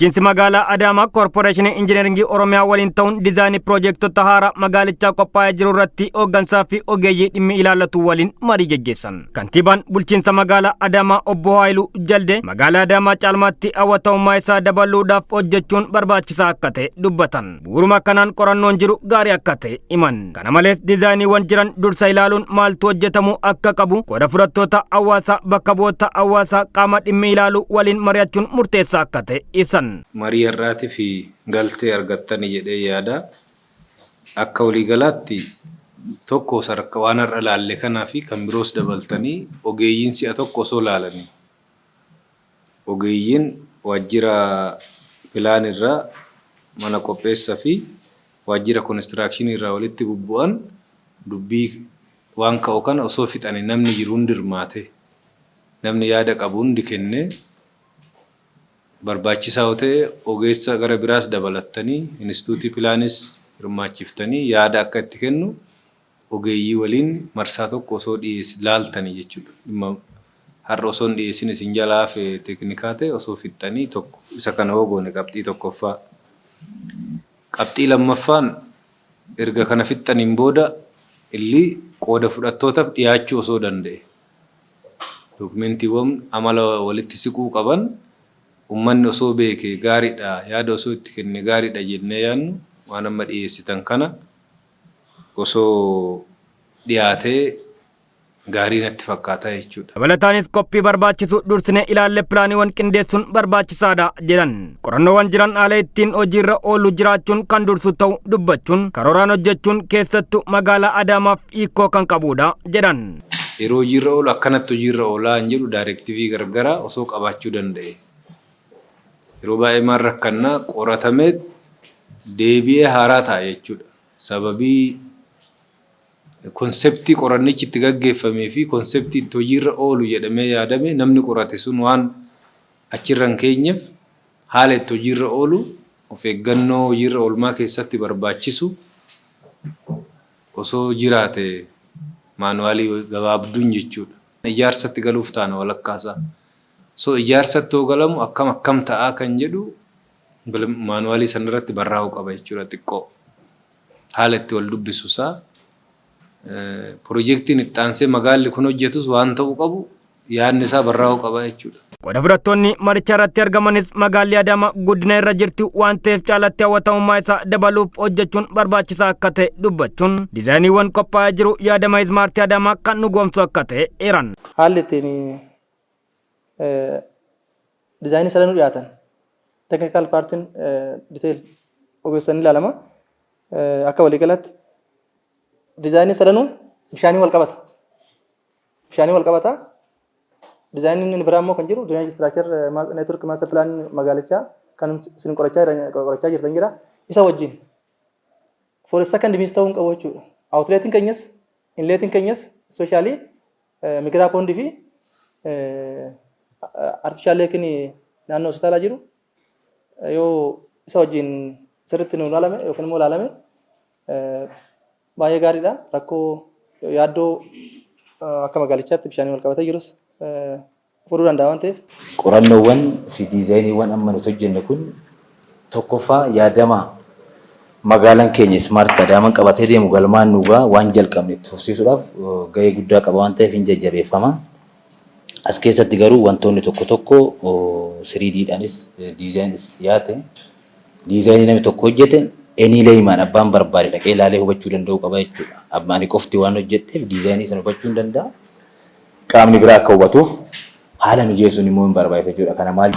Bulchiinsi magaalaa Adaamaa Koorporeeshinii Injineringii Oromiyaa waliin ta'uun diizaayinii piroojektota haaraa magaalichaa qophaa'ee jiru irratti hooggansaa fi ogeeyyii dhimmi ilaallatu waliin marii geggeessan. Kantiibaan bulchiinsa magaalaa Adaamaa Obbo Haayiluu Jalde magaalaa Adaamaa caalmaatti hawwatamummaa isaa dabaluudhaaf hojjechuun barbaachisaa akka ta'e dubbatan. Bu'uuruma kanaan qorannoon jiru gaarii akka ta'e himan. Kana malees, diizaayiniiwwan jiran dursa ilaaluun maaltu hojjetamuu akka qabu qooda fudhattoota hawaasaa, bakka bu'oota hawaasaa, qaama dhimmi ilaalu waliin mari'achuun murteessaa akka ta'e ibsan. Marii har'aatii fi galtee argattanii jedhee yaada. Akka waliigalaatti, tokko sadarkaa waan har'a laalle kanaa fi kan biroos dabaltanii ogeeyyiin si'a tokko osoo laalanii, ogeeyyiin waajjira pilaan irraa, mana qopheessaa fi waajjira konistiraakshini irraa walitti bubbu'an, dubbii waan ka'u kana osoo fixanii, namni jiru hundi hirmaate, namni yaada qabu hundi kennee, barbaachisaa yoo ta'e ogeessa gara biraas dabalattanii, inistituutii pilaanis hirmaachiftanii, yaada akka itti kennu ogeeyyii waliin marsaa tokko osoo dhiyeessi laaltanii jechuudha. Dhimma har'a osoo hin dhiyeessin isin jalaa hafe teeknikaa ta'e osoo fixxanii, tokko isa kana hoo goone qabxii tokkoffaa. Qabxii lammaffaan, erga kana fixxaniin booda illi qooda fudhattootaaf dhiyaachuu osoo danda'e. Dookumentiiwwan amala walitti siquu qaban ummanni osoo beeke gaariidha, yaada osoo itti kenne gaariidha jennee yaadnu, waan amma dhiyeessitan kana osoo dhiyaatee gaarii natti fakkaata jechuudha. Dabalataanis, qophii barbaachisu dursinee ilaalle pilaaniiwwan qindeessuun barbaachisaadha jedhan. Qorannoowwan jiran haala ittiin hojiirra oolu jiraachuun kan dursu ta'u dubbachuun, karooraan hojjechuun keessattuu magaalaa Adaamaaf hiikoo kan qabudha jedhan. Yeroo hojiirra oolu akkanatti hojiirra oolaa hin jedhu, directive gargaraa osoo qabaachuu danda'e. Yeroo baay'ee maal rakkannaa, qoratamee deebi'ee haaraa ta'a jechuudha. Sababii concept qorannichi itti gaggeeffamee fi concept itti hojiirra oolu jedhamee yaadame namni qorate sun waan achirra hin keenyeef, haala itti hojiirra oolu, of eeggannoo hojiirra oolmaa keessatti barbaachisu osoo jiraate, manual gabaabduun jechuudha. Ijaarsatti galuuf taana walakkaasaa. So ijaarsatti yoo galamu akkam akkam ta'aa kan jedhu manual sanarratti barraa'uu qaba jechuudha xiqqoo. Haala itti wal dubbisu isaa, piroojeektiin itti aansee magaalli kun hojjetus waan ta'uu qabu yaadni isaa barraa'uu qaba jechuudha. Qooda fudhattoonni maricha irratti argamanis magaalli Adaamaa guddina irra jirti waan ta'eef caalatti hawwatamummaa isaa dabaluuf hojjechuun barbaachisaa akka ta'e dubbachuun, diizaayiniiwwan qophaa'ee jiru yaadama Smart Adaamaa kan dhugoomsu akka ta'e eeran. Haalli ittiin diizaayinii sadanuu dhiyaatan, technical partiin detail ogeessonni ilaalama. Akka waliigalaatti diizaayinii sadanuu bishaanii wal qabata. Bishaanii wal qabata. Diizaayiniin inni biraa immoo kan jiru drainage structure network master plan magaalichaa kan isin qorachaa jirtan jira. Isa wajjin for a second miss ta'uu hin qabu jechuudha. Outletiin keenyas, inletiin keenyas, especially migiraa pond fi artificial lakein naannoo hospitaalaa jiru yoo isa wajjin sirriitti nu ilaalame yookiin immoo ilaalame baay'ee gaariidha. Rakkoo yaaddoo akka magaalichaatti bishaanii wal qabatee jirus furuu danda'a waan ta'eef. Qorannoowwan fi diizaayiniiwwan amma nuti hojjenne kun tokkoffaa yaadama magaalaan keenya Smart Adaamaan qabatee deemu galmaan nuugaa waan jalqabne itti fufsiisuudhaaf gahee guddaa qaba waan ta'eef hin jajjabeeffama. As keessatti garuu wantoonni tokko tokko 3Ddhaanis diizaayinis dhiyaate, diizaayinii namni tokko hojjete any layman, abbaan barbaade dhaqee ilaalee hubachuu danda'uu qaba jechuudha. Abbaan qofti waan hojjedheef diizaayinii sana hubachuu hin danda'a. Qaamni biraa akka hubatuuf haala mijeessuun immoo hin barbaachisa jechuudha. Kana maal